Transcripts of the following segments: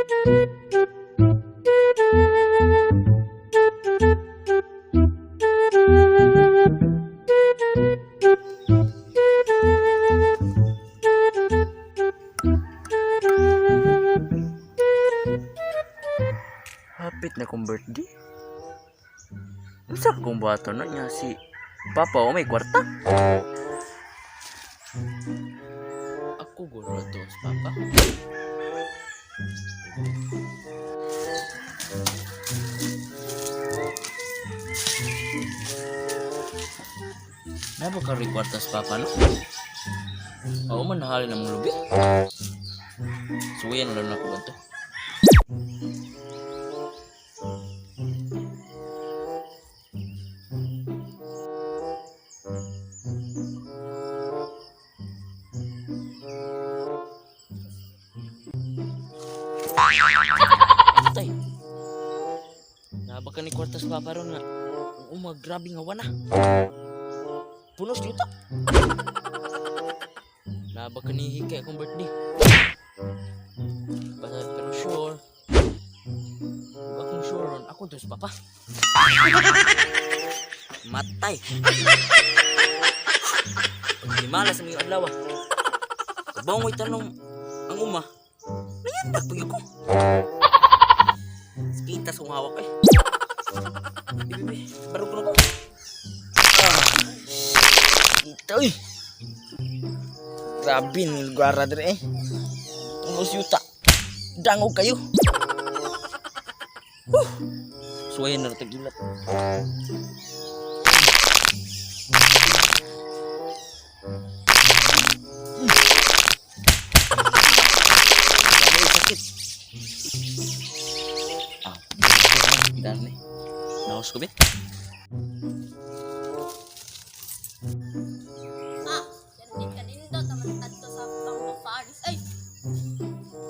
Hapit na kong birthday. Unsa ka kong buhaton na niya si Papa o may kwarta? Ako guro to si Papa. Nabo ka rin kwarta sa Papa, no? Oo man, nahalin ang lubi. Suwayan lang ako ganito. Tay. Naba ka ni kwartas papa ron nga. Ang uma, grabe nga wana. Punos yuta. Naba ka ni hikay akong birthday. Basta, pero sure. Ug akong sure ron, ako to sa papa. Matay. Pag sa mga adlaw. Kabangoy tanong ang uma. Nayandak pag ko. Kita sa hawak eh. Bibi, baru ko na ko. Ah, ito eh. Grabe ni lugar dire eh. Tungos yuta. Dangog kayo. Huh. Suwayan na rin gilat. Grabe, sakit. Ah, dami. Naos ko, be. Ah, yan di ka nindot naman adto sa Bamboo Forest. Ay,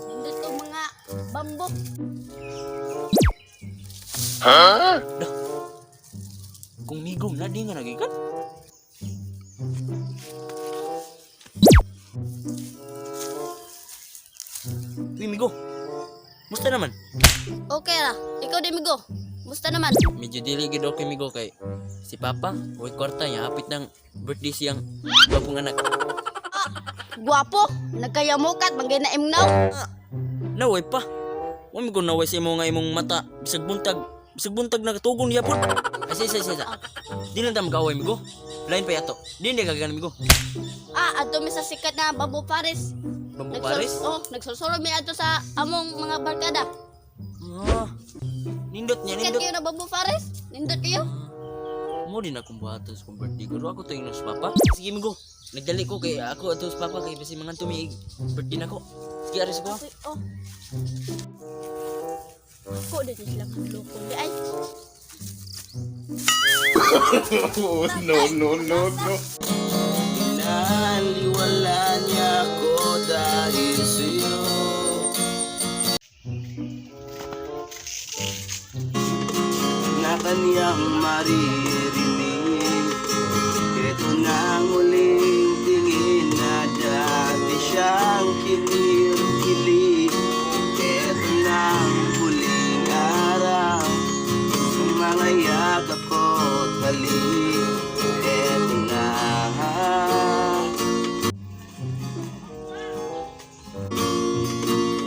nindot ko mga bambo. Kung migom na, di nga nagikan. Uy, Migo. Musta naman? Okay ra, ikaw di migo. Musta naman? Medyo dili gid okay, Migo, kay si Papa, uy kwarta niya, hapit ng birthday siyang gwapong anak. Guwapo, nagkayamukat, manggay na imnaw. Naway pa. Wa migo naway sa imo nga imong mata. Bisag buntag, bisag buntag nagatugon yapon. Ay, say, say, say, say. Di lang ta mag-away, Migo. Lain pa yato. Di hindi kagagan, Migo. Ah, adto mi sa sikat na Bamboo Forest. Bamboo Paris? Oh, nagsulsuro mi adto sa among mga barkada. Ah, nindot niya, Sikat nindot. kayo na Bamboo Forest? Nindot kayo? Mo din akong buhaton sa kong birthday. Guro ako tuwing sa papa. Sige, migo. Nagdali ko kay ako ato sa papa kay basi mga tumiig. Birthday na ko. Sige, aris ko. Okay, oh. Ako din sila kadlokon di ay. No, no, no, no. Pinaliwala niya ako dahil sa'yo. Na kaniyang maririnig. Ito na ang huling tingin na dati siyang kinikilig. Ito na ang huling araw, mga yakap ko't halik. Ito na.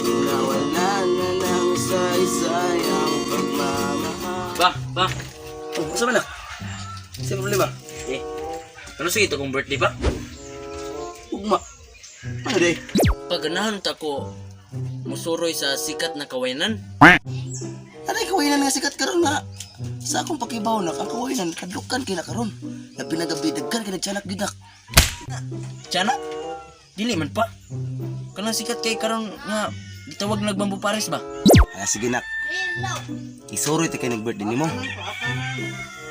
Nawala na ng saysay ang pagmamahal. Ba, ba. Oh, asa man na? Sa problema? Eh. Ano sige ito kong birthday ba? Ugma. Ano day? Paganahan ta ko musuroy sa sikat na kawainan. Aray, kawayanan nga sikat karon nga. Sa akong pakibaw nak, ang kawayanan kadlukan kay na karon. Labi na gabi daghan kay nagtiyanak gid nak. Tiyanak? Dili man pa. Kanang sikat kay karon nga gitawag nagbambu pares ba? Ah, sige nak. Hello. Isuroy ta kay nag-birthday nimo.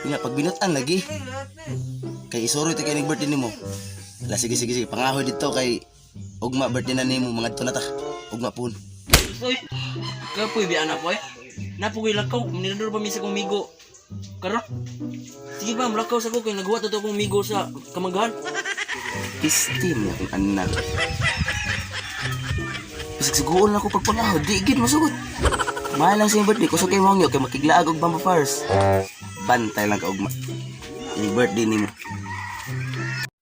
Nga pag binutan lagi. Kay isuroy ta kay nag-birthday nimo. Ala, sige sige sige, pangahoy dito kay ugma birthday na nimo, mga na ta. Ugma pun. Uy, kapoy bi anak ko eh. Napugoy lakaw, nilador pa misa kong migo. Karon. Sige ba, mulakaw sa ko kay naghuwat to akong migo sa kamanggahan. Pistin akong anak. Bisag suguon lang ko pagpangahod, di gid masugot. Mahal lang sa iyong birthday, kusog kay mongyo kay makiglaag og Bamba Fires. Bantay lang ka ugma. Yung birthday nimo.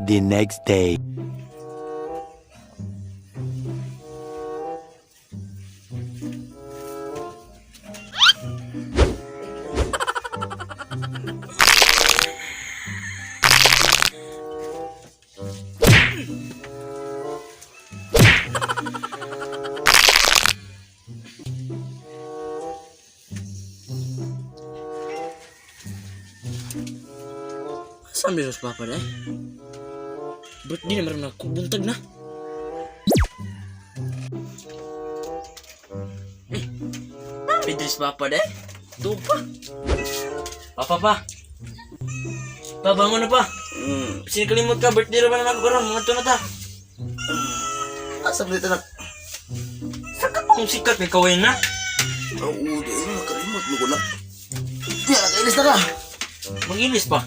The next day. Saan meron sa papa na eh? Birthday na meron ako. Buntag na. Eh, may dress papa na eh. Tupa. Papa pa. Pa, bangon na pa. Sinikalimot ka, birthday na ba na ako karon? Mga to na ta. Asa ba dito nak? Saka pang sikat may kaway na. Oo, di ay makalimot mo ko na. Ya, nakailis na ka. Magilis pa.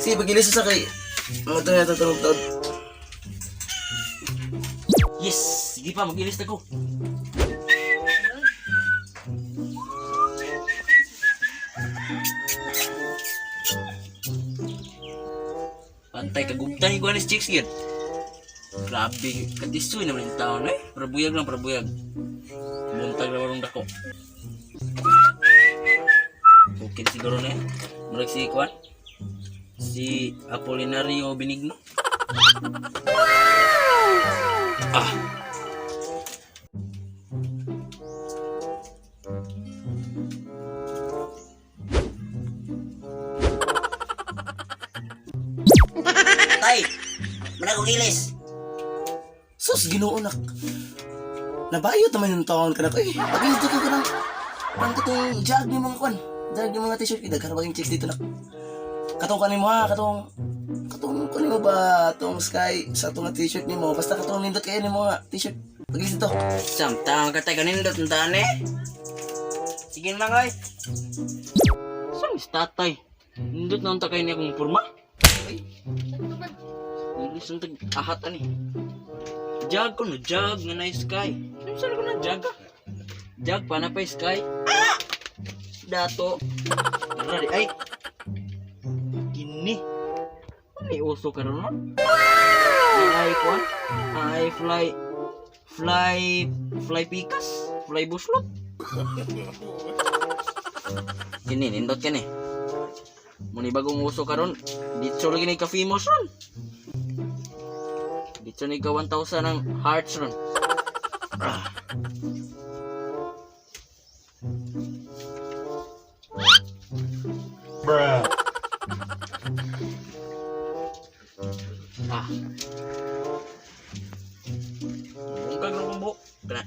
Sige, pagilis sa kay. Mga to na tatanong taon. Yes, sige pa, magilis na ko. Pantay kagubtan ko ni chicks yun. Grabe, katisoy naman yung taon eh. Prabuyag lang, prabuyag. Buntag na warong dako. Okay siguro na eh. Murag si Kwan. Si Apolinario Benigno. Ah. Tay, managong ilis. Sus, ginoo nak. Nabayot naman yung taon ka na ko eh. Pagilis dito ka ng ang katong jag ni mga kwan. Jag ni mga t-shirt. Daghan ba yung chicks dito nak. Katong kanin mo ha, katong katong kunin mo ba atong sky sa atong nga t-shirt nimo basta katong nindot kayo nimo nga t-shirt pagilis dito. Samtang ka tayo kanindot ang taan eh. Sige na lang ay. Saan is tatay? Nindot na unta kayo niya kung purma. Ilis ang tag-ahatan eh. Jag ko no, jag nga na sky. Saan saan ko na jag ah? Jag pa na pa sky. Ah! Dato. Tara di ay. Kini. Ano yung uso karon no? Ay kuan. Ay fly fly fly pikas, fly buslot. Kini nindot kini. Muni bagong uso karon, ditso lagi ni ka famous ron. Ditso ni ka 1,000 ang hearts ron. Ah. Bruh. Ah. Bungkag na kong buhok. Kana.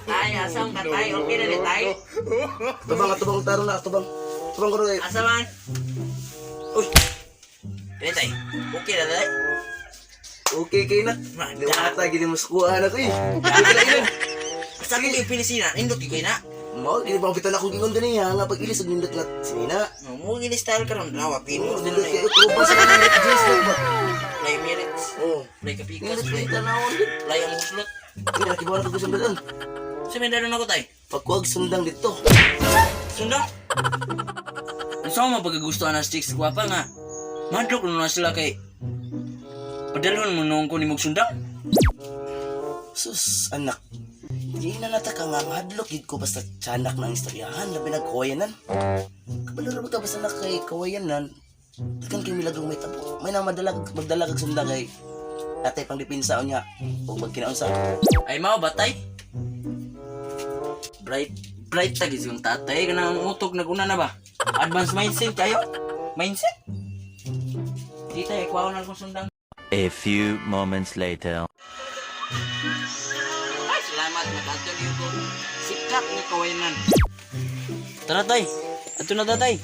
Ay, asam ka tay? Okay na ni tay? Tubang tubang taro na tubang. Tubang ko rin. Asa man? Uy! Kaya tay, okay na tay? Okay kay nak. Diwata gini mo skuha na ko eh. Okay lang yun. Asa ko yung pinisina? Indot kayo na. Mao gini pa bitan ako gingon ganiya nga pag ilis og nindot nga sinina. Mo gini style karon nawa pino. Oh, nindot kayo tropa sa nindot jeans lang ba. Fly minutes. Oh. Fly kapikas, Nindot fly. kayo tanawon gid. Fly ang muslot. Hindi nakibaw na ko sundan. Sa may daron ako tay. Pagkuwag sundang dito. Sundang. Ang sama pagkagustuhan na chicks gwapa nga. Madlok na sila kay Padalhon mo noong ko ni mong sundang. Sus, anak. Di na nata ka nga mahadlok gid ko basta tiyanak ng istoryahan labi nag kawayanan. Kabalo ra ba ka basta na kay kawayanan. Takan kay milagrong may tabo. May na madala magdala kag sundang kay atay pang dipinsa unya ug magkinaunsa. Ay mao ba tay? Bright bright tagis yung tatay kanang utok naguna na ba? Advance mindset kayo? Mindset? Di tayo, kuha na akong sundang. A few moments later. Ay, salamat. Nakatol yung ko. Sikat nga kawayanan. Tara tay. Ato na tatay.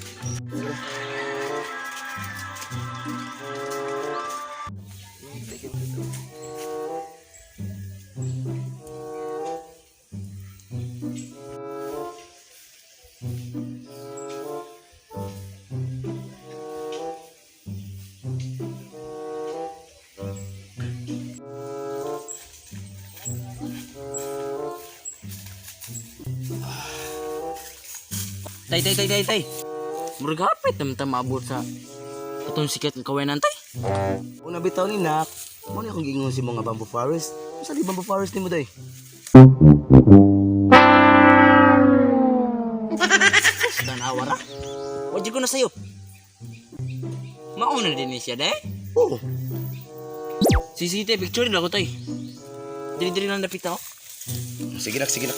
Tay, tay, tay, tay, tay. Murag hapit naman ta maabot sa katong sikat ng kawanan, tay. Una bitaw ni nak, mo ni akong giingon si mga bamboo forest. Unsa di bamboo forest nimo day? Tanawa ra. Wajib ko na sa'yo. Mauna din ni siya, day. Oh, Sige, sige, picture din ako, tay. Dili-dili lang dapit ako. sige nak, sige nak.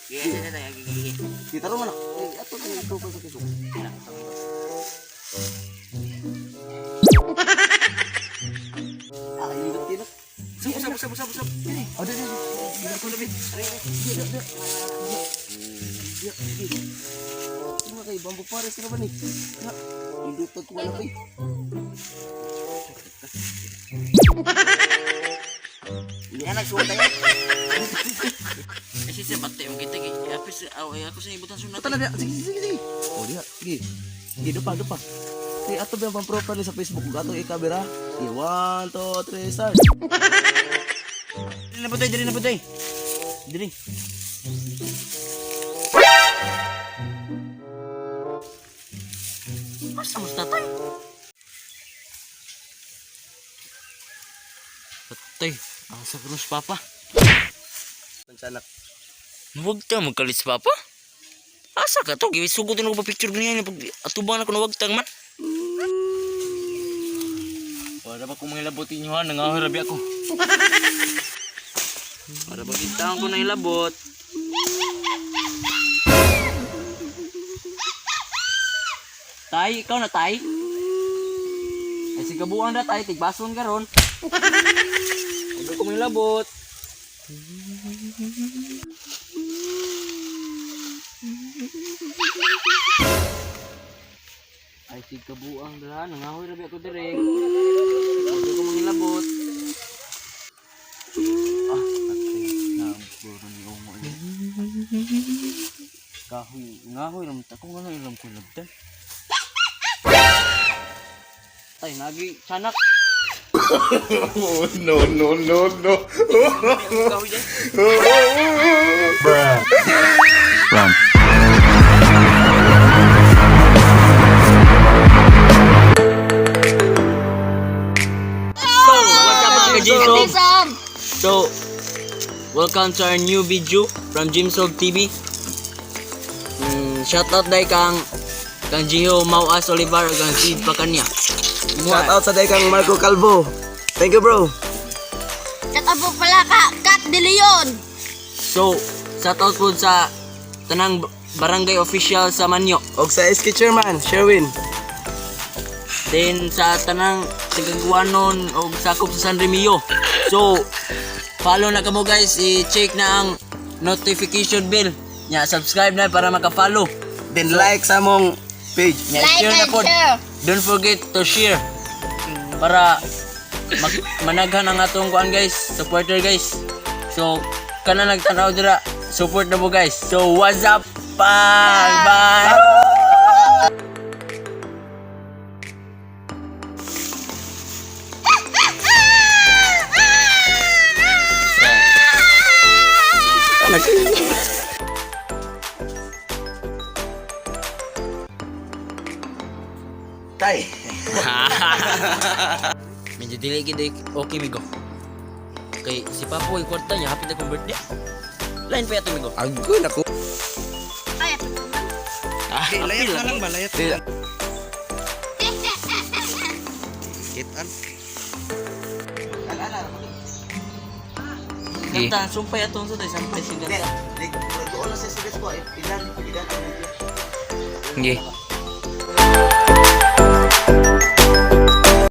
Sige, sige, tay. Sige, sige. Di taro man nak. Eh, ato na ito pa sa kiso. Ah, ilot ilot. Usap, usap, usap, usap, usap. Oh, di, di, di. Di, ko labi. Di, di, di. Di, di. Ano kay bamboo forest na ba ni? Na, indutag ko wala kay. Yan, nagsuot tayo. Kasi siya, bate yung kita. Kay Apis, aw, ay, ako sa ibutan sunat. Tala dia. Sige, sige, sige. Oh, dia. Sige. Sige, dupa, dupa. Sige, ato ba ang profile sa Facebook? Ug ato i-camera. Sige, 1, 2, 3, start. Dili na po tayo, dili na po tayo. Dili. Asa mo sa tatay? Tatay, asa ko si Papa. Pansanak. Huwag ta, magkalit si Papa. Asa ka to? Gisugot na ko pa picture ganyan. Pag atubang na ko na wag tang man. Para ba kung mga labot inyo ha? Nangahoy rabi ako. Para ba kita ko na ilabot? Tay, ikaw na tay. Ay sigabuan na tay, tigbason karon. Huwag ko mga labot. Ay, sig kabuang dala. Nangahoy rabi ako dire. Huwag ko mangilabot. Ah, patay. Naang ni Omo ni. Kahoy, ngahoy ram ta ko nga ilam ko lagdan. Tay, nagi tiyanak. Oh, no, no, no, no. Kahoy dyan. Run. So, what's up mga ka-Jimsob? Sam! So, welcome to our new video from Jimsob TV. Shout out dai kang Gio Mauas Olivar ug kang Sid Pacanya. Shout out sa day kang Marco Calvo. Thank you, bro. Shout out po pala ka Kat De Leon! So, shout out po sa tanang barangay official sa Manyo. Og sa SK Chairman, Sherwin. Then sa tanang tagaguanon og sakop sa San Remio. So, follow na kamo guys, i-check na ang notification bell. Nya subscribe na para maka-follow. Then like sa among page. Nya Like share na and pod. share. Don't forget to share para managhan ang atong kuan guys, supporter guys. So, kana nagtanaw dira, support na mo guys. So, what's up? Bye! Bye! Tay. Medyo dili gid eh. Okay migo. Kay si Papo ay kwarta niya hapit na kong birthday. Line pa yato migo. Agoy nako. Ay, ito naman. Ah, apil lang. ba layat? Kitan. Kanta sumpay atong sa tay sampay si ganda. Doon na sa ko. Ilan, ilan. Okay.